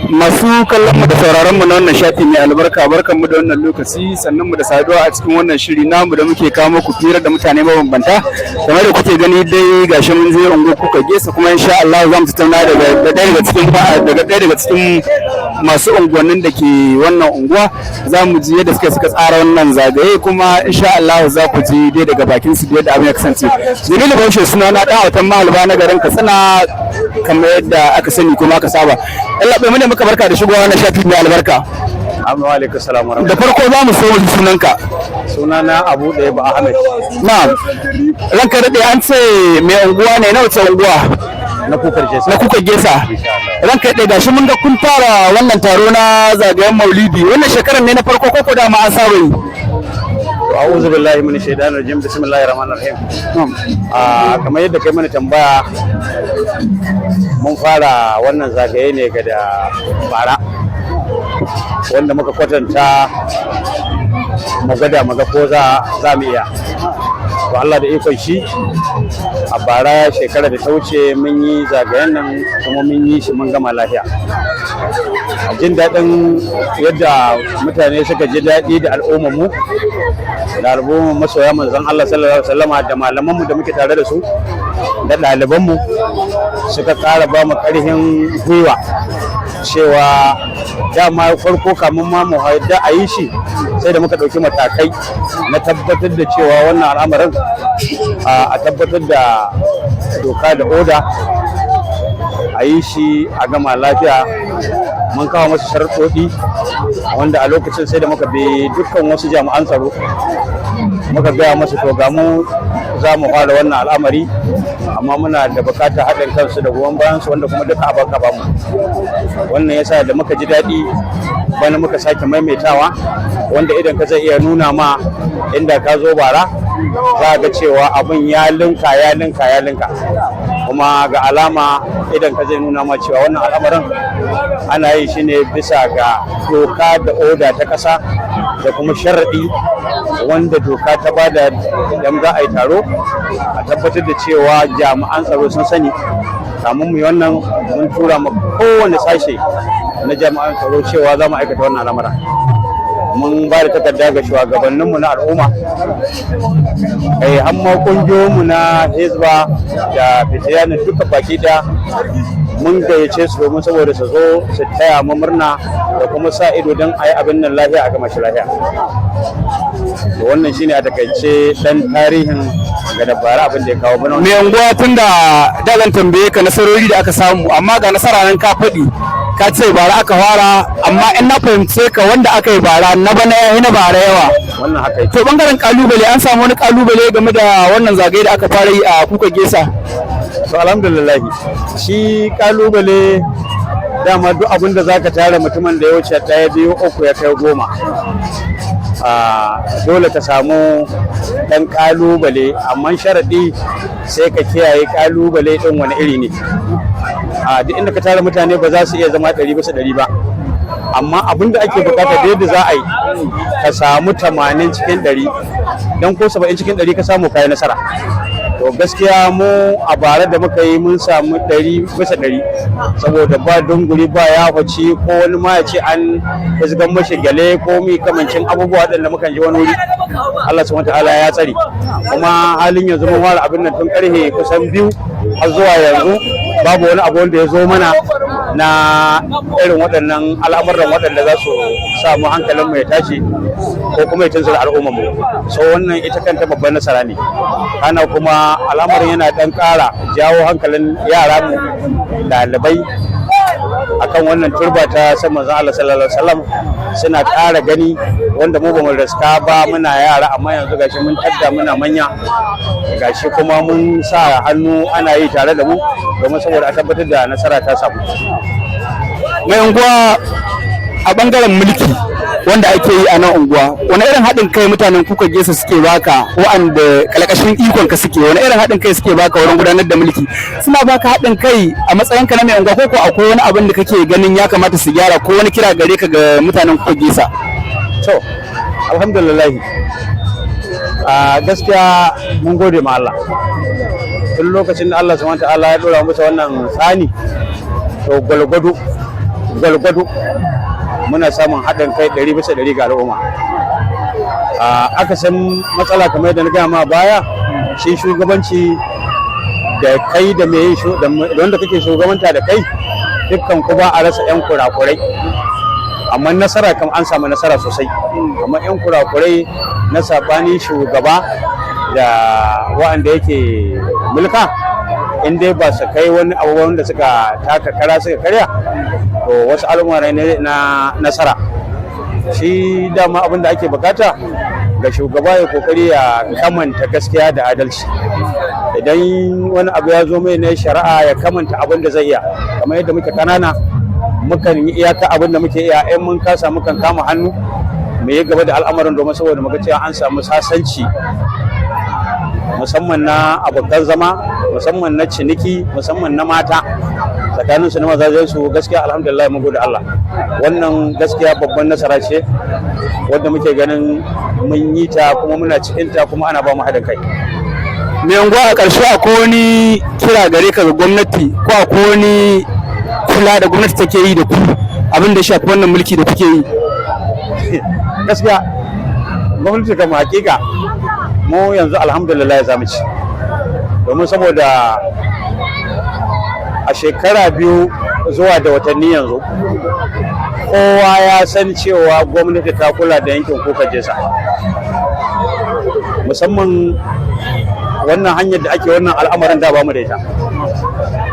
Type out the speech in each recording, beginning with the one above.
Masu kallon mu da sauraron mu na wannan shafi mai albarka, barkan mu da wannan lokaci, sannan mu da saduwa a cikin wannan shiri namu da muke kawo muku fira da mutane mabambanta. Kamar da kuke gani dai, gashi mun je unguwar Kuka Gesa, kuma insha Allah za mu tattauna daga ɗaya daga cikin masu unguwannin da ke wannan unguwa. Za mu ji yadda suka tsara wannan zagaye, kuma insha Allah za ku ji dai daga bakin su yadda abin ya kasance. Jamilu Bahaushe suna na, ɗan autan mahalba na garin Katsina, kamar yadda aka sani kuma aka saba. Allah bai mu muka barka da shigowa wannan shafi mai albarka. Amma alaikum salam wa Da farko za mu so mu ji sunanka. Sunana Abu Ɗaya ba Ahmed. Na'am. Ranka daɗe, an ce mai unguwa ne na wace unguwa? Na Kukar Gesa. Na Kuka Gesa. Ranka daɗe, gashi mun ga kun fara wannan taro na zagayen Maulidi. Wannan shekarar ne na farko ko da ma an saba yi? To, a'udhu billahi minash shaitanir rajim, bismillahir rahmanir rahim. Kamar yadda kai mana tambaya, mun fara wannan zagaye ne ga da bara, wanda muka kwatanta mu gwada mu ga ko za mu iya. To, Allah da ikon shi, a bara shekara da ta wuce mun yi zagayen nan, kuma mun yi shi mun gama lafiya. A jin daɗin yadda mutane suka ji daɗi da al'ummarmu da al'ummar masoya Manzon Allah sallallahu alaihi wasallama da malamanmu da muke tare da su da ɗalibanmu, suka ƙara ba mu ƙarfin gwiwa cewa dama farko kamun ma mu haɗa a yi shi, sai da muka ɗauki matakai na tabbatar da cewa wannan al'amarin a tabbatar da doka da oda, a yi shi a gama lafiya. Mun kawo masu sharuɗoɗi, wanda a lokacin sai da muka bi dukkan wasu jami'an tsaro, muka gaya masu, to ga mu za mu fara wannan al'amari, amma muna da bukatar haɗin kansu da goyon bayan su, wanda kuma duka abaka ba mu. Wannan yasa da muka ji daɗi, bana muka sake maimaitawa, wanda idan ka zai iya nuna ma inda ka zo bara, za ga cewa abin ya linka, ya linka, ya linka. Kuma ga alama idan ka zai nuna ma cewa wannan al'amarin ana yi shi ne bisa ga doka da oda ta ƙasa da kuma sharaɗi wanda doka ta bada idan za a yi taro, a tabbatar da cewa jami'an tsaro sun sani. Kamun mu yi wannan, mun tura ma kowane sashe na jami'an tsaro cewa za mu aikata wannan al'amura. Mun ba da takarda ga shugabanninmu na al'umma, kai amma ƙungiyoyinmu na Hizba da Fitiyani duka baki ɗaya, mun gayyace su domin saboda su zo su taya mu murna da kuma sa ido don a yi abin nan lafiya, a gama shi lafiya. To, wannan shine a takaice dan tarihin ga dabara abin da ya kawo bana. Mai unguwa, tun da da zan tambaye ka nasarori da aka samu, amma ga nasara nan ka faɗi, ka ce bara aka fara, amma in na fahimce ka, wanda aka yi bara na bana ya yi na bara yawa. Wannan haka yake. To, bangaren kalubale, an samu wani kalubale game da wannan zagaye da aka fara yi a Kuka Gesa? To, alhamdulillah, shi kalubale dama duk abin da zaka tara mutumin da ya wuce ɗaya, biyu, uku, ya kai 10, dole ka samu ɗan kalubale, amma sharaɗi sai ka kiyaye kalubale ɗin wani iri ne. A duk inda ka tara mutane, ba za su iya zama 100% ba, amma abin da ake bukata da yadda za a yi ka samu 80% don ko 70% ka samu, kayi nasara. To, gaskiya mu a bara da muka yi, mun samu 100%, saboda ba dunguri, ba ya faci, ko wani ma ya ce an fusgan mashi gyale ko mi kamancin abubuwa waɗanda mukan ji wani wuri. Allah subhanahu ta'ala ya tsare. Kuma halin yanzu mun fara abin nan tun karhe kusan 2, har zuwa yanzu babu wani abu wanda ya zo mana na irin waɗannan al'amuran waɗanda za su sa mu hankalin mu ya tashi ko kuma ya tunzura al'ummar mu. So wannan ita kanta babban nasara ne. Kana kuma al'amarin yana ɗan ƙara jawo hankalin yara mu ɗalibai akan wannan turba ta san Manzon Allah sallallahu alaihi wasallam. Suna ƙara gani wanda mu bamu riska ba muna yara, amma yanzu gashi mun tadda muna manya, gashi kuma mun sa hannu ana yi tare da mu domin saboda a tabbatar da nasara ta samu. Mai unguwa, a bangaren mulki wanda ake yi a nan unguwa, wani irin haɗin kai mutanen Kuka Gesa suke baka, wa'anda kalkashin ikon ka suke? Wani irin haɗin kai suke baka wurin gudanar da mulki? Suna baka haɗin kai a matsayinka na mai unguwa, ko ko akwai wani abin da kake ganin ya kamata su gyara, ko wani kira gare ka ga mutanen Kuka Gesa? To, alhamdulillah, a gaskiya mun gode ma Allah. Tun lokacin da Allah subhanahu ta'ala ya dora musu wannan tsani, to gwalgwado Gwalgwado muna samun haɗin kai 100% ga al'umma. Aka san matsala kamar yadda na gaya ma baya, shi shugabanci da kai da mai da wanda kake shugabanta da kai, dukkan ku ba a rasa 'yan kurakurai, amma nasara kam an samu nasara sosai. Amma 'yan kurakurai na saɓani shugaba da wa'anda yake mulka, in dai ba su kai wani abu wanda suka taka kara suka karya, to wasu al'umma ne na nasara. Shi dama abin da ake bukata ga shugaba, ya kokari ya kamanta gaskiya da adalci. Idan wani abu ya zo mai na shari'a, ya kamanta abin da zai iya. Kamar yadda muke kanana, mukan yi iyaka abin da muke iya. In mun kasa, mukan kama hannu mu yi gaba da al'amarin, domin saboda muga cewa an samu sasanci, musamman na abokan zama, musamman na ciniki, musamman na mata tsakanin su na mazajen su. Gaskiya alhamdulillah, mun gode Allah. Wannan gaskiya babban nasara ce wadda muke ganin mun yi ta, kuma muna cikin ta, kuma ana ba mu haɗin kai. Mai unguwa, a ƙarshe akwai wani kira gare ka ga gwamnati, ko akwai wani kula da gwamnati take yi da ku, abin da ya shafi wannan mulki da kuke yi? Gaskiya gwamnati kam hakika mu yanzu alhamdulillah za mu ci, domin saboda a shekara 2 zuwa da watanni yanzu, kowa ya san cewa gwamnati ta kula da yankin Kuka Jesa, musamman wannan hanyar da ake wannan al'amarin da bamu da ita.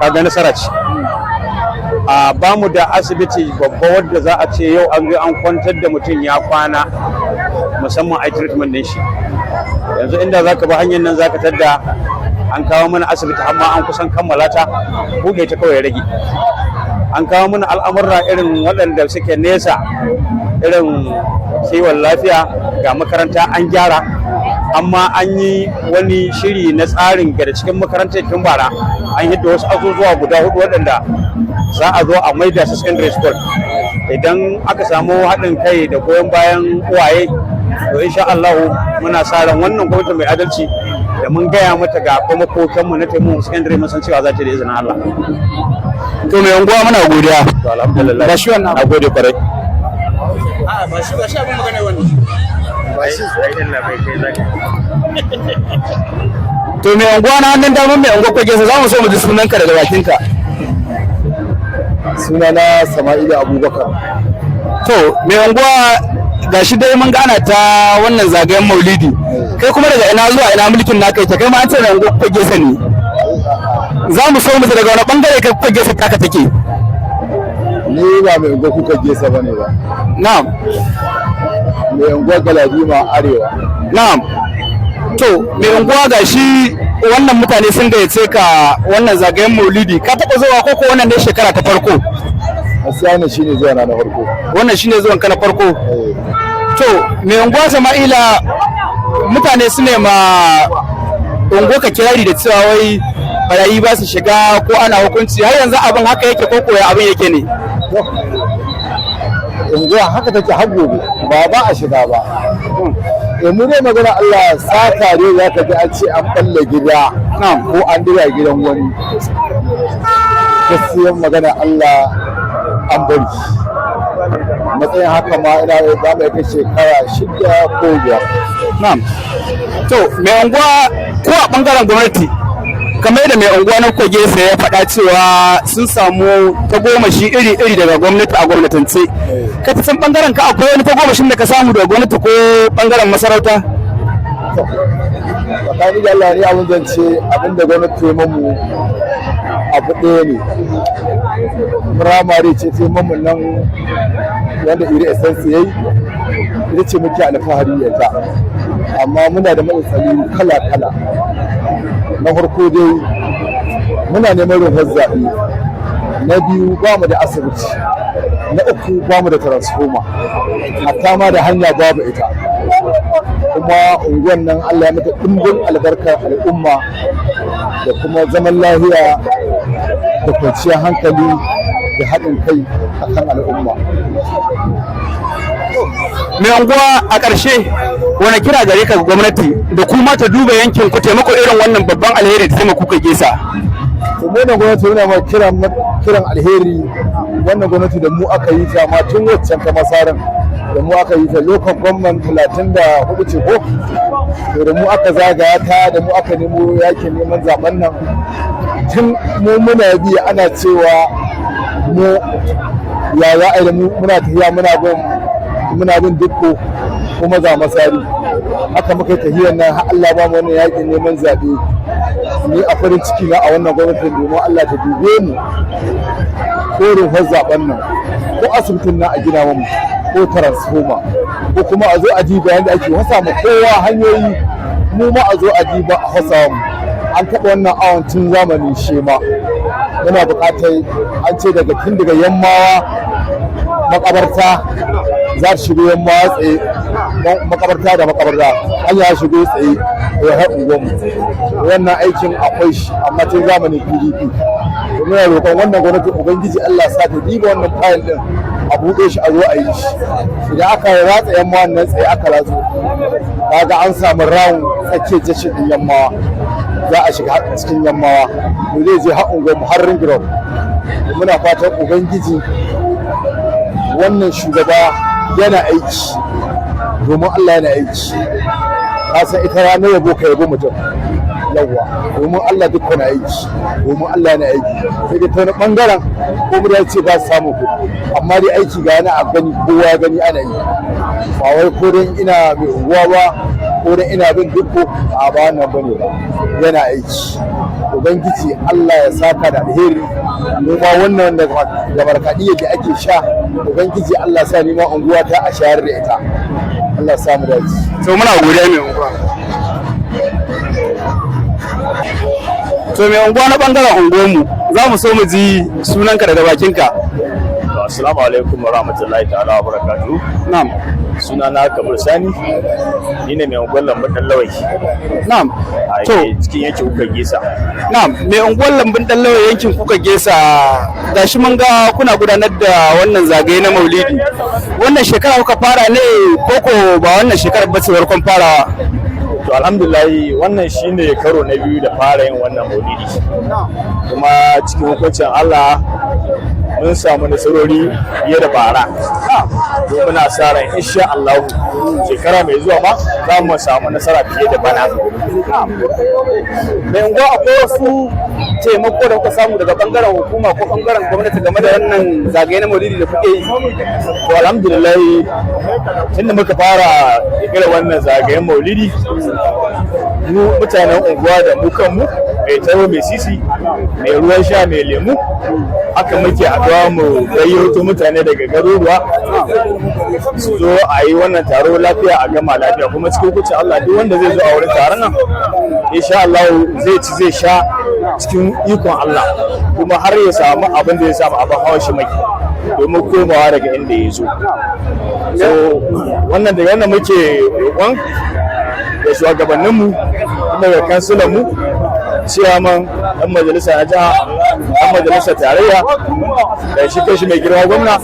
Kaga nasara ce. A bamu da asibiti babba wadda za a ce yau an zo an kwantar da mutum ya kwana, musamman a treatment din shi. Yanzu inda za ka bi hanyar nan, za ka tadda an kawo mana asibiti, har ma an kusan kammala ta, buɗe ta kawai ya rage. An kawo mana al'amurra irin waɗanda suke nesa, irin kiwon lafiya, ga makaranta an gyara, amma an yi wani shiri na tsarin ga cikin makarantar tun bara an hidda wasu azuzuwa guda hudu waɗanda za a zo a maida su secondary school idan aka samu haɗin kai da goyon bayan uwaye. To insha Allah muna sa ran wannan gwamnati mai adalci da mun gaya mata ga kuma kokenmu na taimako secondary, mun san cewa za ta da izinin Allah. To mai unguwa, muna godiya. To alhamdulillah. Ba shi wannan. Na gode kwarai. A'a, ba shi, ba shi abin magana wannan. To mai unguwa, na hannun damar mai unguwa kwage, za mu so mu ji sunanka daga bakinka. Sunana Sama'ila Abubakar. To mai unguwa, gashi dai mun gana ta wannan zagayen maulidi, kai kuma daga ina zuwa ina mulkin naka yake? Kai ma an ce mai unguwa kwage ne, za mu so mu ji daga wani bangare kai kwage taka take. Ni ba mai unguwa Kuka Gesa ba ne ba. Na'am. Mai unguwa Galadima Arewa. Na'am. To mai unguwa, gashi wannan mutane sun gayyace ka wannan zagayen maulidi, ka taɓa zuwa ko ko wannan ne shekara ta farko? Gaskiya ne, shine zuwa na na farko. Wannan shine zuwan ka na farko? Eh. To mai unguwa Sama'ila, mutane su ne ma unguwa ka kirari da cewa wai barayi ba su shiga ko ana hukunci. Har yanzu abin haka yake ko koya abin yake ne? To, unguwa haka take har gobe, ba ba a shiga ba. Eh, mu dai magana Allah sata ne za ka ji an ce an balle gida ko an dira gidan wani. Gaskiyar magana Allah an bari. Matsayin haka ma ina za mu kai shekara 6 ko 5. Na'am. To mai unguwa, ko a bangaren gwamnati, kamar yadda mai unguwa na Koge sai ya faɗa cewa sun samu tagomashi iri-iri daga gwamnati a gwamnatance. Ka ta san bangaren ka akwai wani tagomashin da ka samu daga gwamnati ko bangaren masarauta? Tsakanin da Allah ne, abin zan ce abin da gwamnati ta yi mamu abu ɗaya ne, firamare ce ta yi mamu nan wanda iri essence ya yi, ita ce muke alfahari da ita. Amma muna da matsaloli kala-kala. Na farko dai muna neman rumfar zaɓe, na biyu ba mu da asibiti, na uku ba mu da transformer, hatta ma da hanya babu ita. Kuma unguwan nan Allah ya mata ɗimbin albarkar al'umma da kuma zaman lahiya da kwanciyar hankali da haɗin kai akan al'umma. Mai unguwa, a ƙarshe wani kira gare ka ga gwamnati da kuma ta duba yankin ku, taimako irin wannan babban alheri da taimako kuka gesa? To mu da gwamnati muna ma kiran kiran alheri. Wannan gwamnati da mu aka yi ta ma tun waccan ta masarin da mu aka yi ta, local government 34 ce ko? To, da mu aka zagaya ta, da mu aka nemo yakin neman zaben nan. Tun mu muna bi ana cewa mu ya za a yi da mu, muna tafiya muna bin Dikko kuma za Masari. Haka muka yi tafiyar nan har Allah ba mu wannan yakin neman zaɓe. Ni a farin ciki na a wannan gwamnatin, domin Allah ta dube mu, ko rumfar zaben nan ko asibitin nan a gina mu, ko transformer, ko kuma a zo a diba yadda ake wasa ma kowa hanyoyi, mu ma a zo a diba a wasa mu. An taɓa wannan awon tun zamanin Shema. Muna buƙatar, an ce daga tun daga Yammawa makabarta za ta shigo Yammawa tsaye, makabarta da makabarta an ya shigo tsaye ya har unguwanmu. Wannan aikin akwai shi, amma tun zamanin PDP. To, muna roƙon wannan gwamnatin, Ubangiji Allah sa ta diba wannan fayil din, a buɗe shi, a zo a yi shi. Idan aka ratsa Yammawa nan tsaye aka ratso, kaga an samu round tsakiyar jashin din Yammawa, za a shiga cikin Yammawa, to zai je har unguwanmu, har Ring Road. Muna fatan Ubangiji, wannan shugaba yana aiki, domin Allah yana aiki. Ka san ita ranar yabo ka yabo mutum yawwa. Domin Allah duk na aiki, domin Allah yana aiki. Sai dai ta wani bangaren ko mu da ce ba su samu kuɗi, amma dai aiki ga yana a gani, kowa ya gani ana yi. Ba wai ko dan ina mai unguwa ba, ko dan ina bin Dikko, a ba wannan bane ba. Yana aiki. Ubangiji Allah ya saka da alheri. Mu ma wannan da gabarkaɗiyar da ake sha, Ubangiji Allah sa ni ma unguwa ta a shayar da ita. Allah ya samu dace. To, muna godiya, mai unguwa. To, mai unguwa na bangaren unguwarmu, za mu so mu ji sunanka daga bakinka. To, assalamu alaikum wa rahmatullahi ta'ala wa barakatuhu. Na'am. Sunana Kabir Sani, ni ne mai unguwar Lambun Dan Lawai a cikin yankin Kuka Gesa. Na'am, mai unguwar Lambun Dan Lawai, yankin Kuka Gesa, gashi mun ga kuna gudanar da wannan zagaye na Maulidi. Wannan shekara kuka fara ne koko ba wannan shekarar ba ce farkon farawa? To, alhamdulillah, wannan shine karo na biyu da fara yin wannan maulidi. Kuma cikin hukuncin Allah mun samu nasarori fiye da bara. To, muna sa ran insha Allah shekara mai zuwa ma za mu samu nasara fiye da bana. Mai unguwa, akwai wasu taimako da kuka samu daga bangaren hukuma ko bangaren gwamnati game da wannan zagaye na Maulidi da kuke yi? To, alhamdulillah, tunda muka fara irin wannan zagayen maulidi, mu mutanen unguwa da mu kanmu, mai taro, mai sisi, mai ruwan sha, mai lemu, haka muke haɗuwa mu gayyato mutane daga garuruwa su zo a yi wannan taro lafiya, a gama lafiya. Kuma cikin hukuncin Allah, duk wanda zai zo a wurin taron nan, insha Allah zai ci, zai sha cikin ikon Allah, kuma har ya samu abin da ya samu abin hawa shi mai domin komawa daga inda ya zo. So wannan, daga wannan muke roƙon da shugabanninmu, kuma da kansulanmu, ciyaman, ɗan majalisa na jiha, ɗan majalisa tarayya, da shi kashi mai girma gwamna,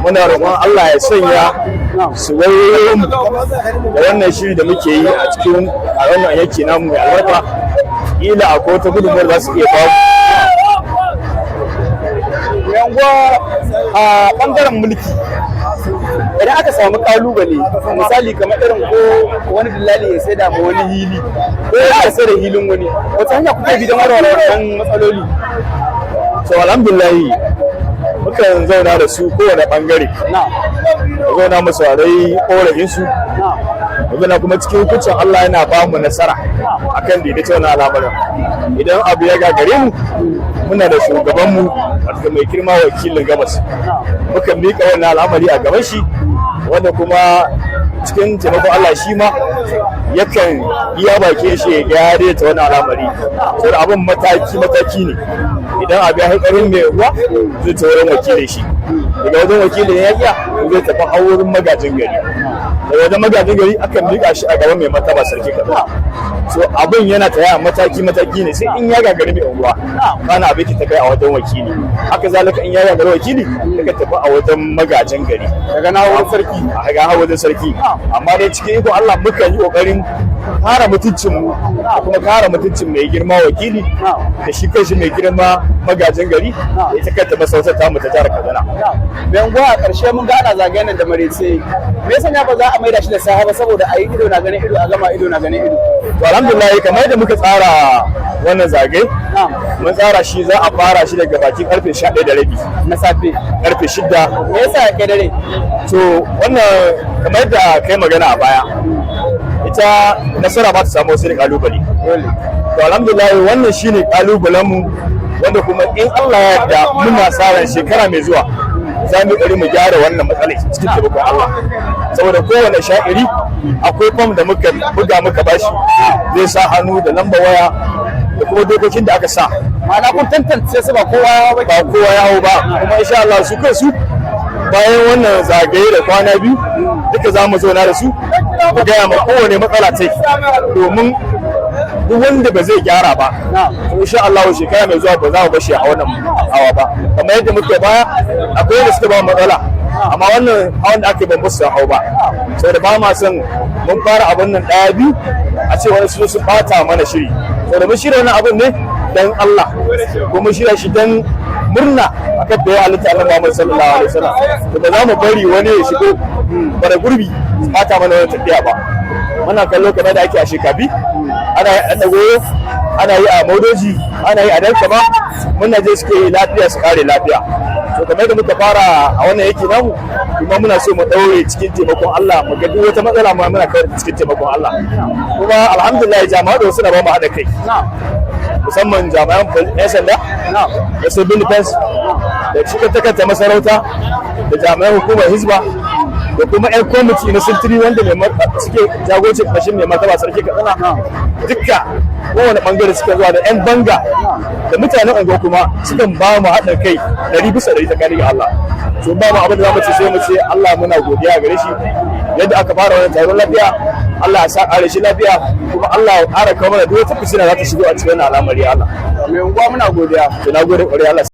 muna roƙon Allah ya sanya su wayoyin mu da wannan shiri da muke yi a cikin a wannan yanki namu mai albarka. Kila akwai wata gudunmuwar za su iya bamu. Mai unguwa, a bangaren mulki, idan aka samu kalubale, misali kamar irin ko wani dillali ya saida ma wani hili, ko ya sai da hilin wani, wata hanya kuke bi don warware wannan matsaloli? So alhamdulillah, mukan zauna da su kowane bangare, mu zauna mu saurari korafinsu, mu zauna, kuma cikin hukuncin Allah yana ba mu nasara akan daidaita wannan al'amarin. Idan abu ya gagare mu, muna da shugabanmu, wato mai girma wakilin gabas, muka miƙa wannan al'amari a gaban shi, wanda kuma cikin taimakon Allah shi ma yakan iya bakin shi ya daidaita wannan al'amari, saboda abin mataki mataki ne. Idan abu ya haikarin mai ruwa, zai ta wurin wakilin shi, daga wajen wakilin ya iya zai tafi har wurin magajin gari, daga wajen magajin gari akan miƙa shi a gaban mai martaba sarki Katsina. So abin yana taya mataki mataki ne, sai in ya gagari mai unguwa kana abin ki ta kai a wajen wakili. Haka zalika, in ya gagari wakili, ka tafi a wajen magajin gari. Daga na wurin sarki. A ga har wajen sarki. Amma dai cikin iko Allah mukan yi kokarin Kare mutuncin mu da kuma kare mutuncin mai girma wakili da shi kanshi mai girma magajin gari da ita kanta masarautar tamu ta jihar Katsina. Mai unguwa, a ƙarshe mun ga ana zagayen nan da marece, me yasa ba za a maida shi da safe ba, saboda a yi ido na ganin ido, a gama ido na ganin ido? To, alhamdulillah, kamar yadda muka tsara wannan zagaye, mun tsara shi za a fara shi daga bakin karfe 11:30 na safe. Karfe 6. Me yasa ya kai dare? To, wannan kamar yadda kai magana a baya, ita nasara ba ta samu sai da kalubale. To, alhamdulillah, wannan shine kalubalen mu, wanda kuma in Allah ya yarda muna sa ran shekara mai zuwa za mu yi mu gyara wannan matsalai cikin taimakon Allah, saboda kowane sha'iri akwai fam da muka buga muka bashi, zai sa hannu da lamba waya da kuma dokokin da aka sa. Ma'ana kun tantance su, ba kowa ba? Ba kowa ya hau ba. Kuma insha Allah su kansu bayan wannan zagaye da kwana 2 duka za mu zauna da su mu gaya ma kowane matsala ta, domin duk wanda ba zai gyara ba, to insha Allah shekara mai zuwa ba za mu bashi a wannan hawa ba. Kamar yadda muke baya, akwai wanda suka ba matsala, amma wannan hawan da aka yi ban basu hau ba, saboda ba ma son mun fara abun nan ɗaya biyu a ce wani su su bata mana shiri, saboda mun shirya wannan abun ne dan Allah, ko mun shirya shi dan murna akan da ya halitta Allah Muhammad sallallahu alaihi wasallam. To, ba za mu bari wani ya shigo bara gurbi su bata mana wannan tafiya ba. Muna kallo kamar da ake a Shekabi, ana yi a Dagoyo, ana yi a Maudoji, ana yi a Dankama, muna je suke yi lafiya su kare lafiya. To, kamar da muka fara a wannan yake namu, kuma muna so mu daure cikin taimakon Allah, mu ga duk wata matsala ma muna kawar cikin taimakon Allah. Kuma alhamdulillah, jami'an da suna ba mu haɗa kai, musamman jami'an 'yan sanda da civil defense da shi ta kanta masarauta da jami'an hukumar Hizba da kuma 'yan kwamiti na sintiri wanda mai suke jagorancin kashin mai martaba Sarki Katsina. Dukka kowane bangare suka zuwa da 'yan banga da mutanen unguwa, kuma sukan ba mu haɗin kai 100% tsakanin ga Allah. To, ba mu abin da za mu ce sai mu ce Allah muna godiya gare shi yadda aka fara wannan taron lafiya. Allah ya sa ƙare shi lafiya, kuma Allah ya ƙara kawo mana duk wata fitina za ta shigo a cikin wannan al'amari, Allah. Mai unguwa, muna godiya. To, na gode ƙwarai, Allah.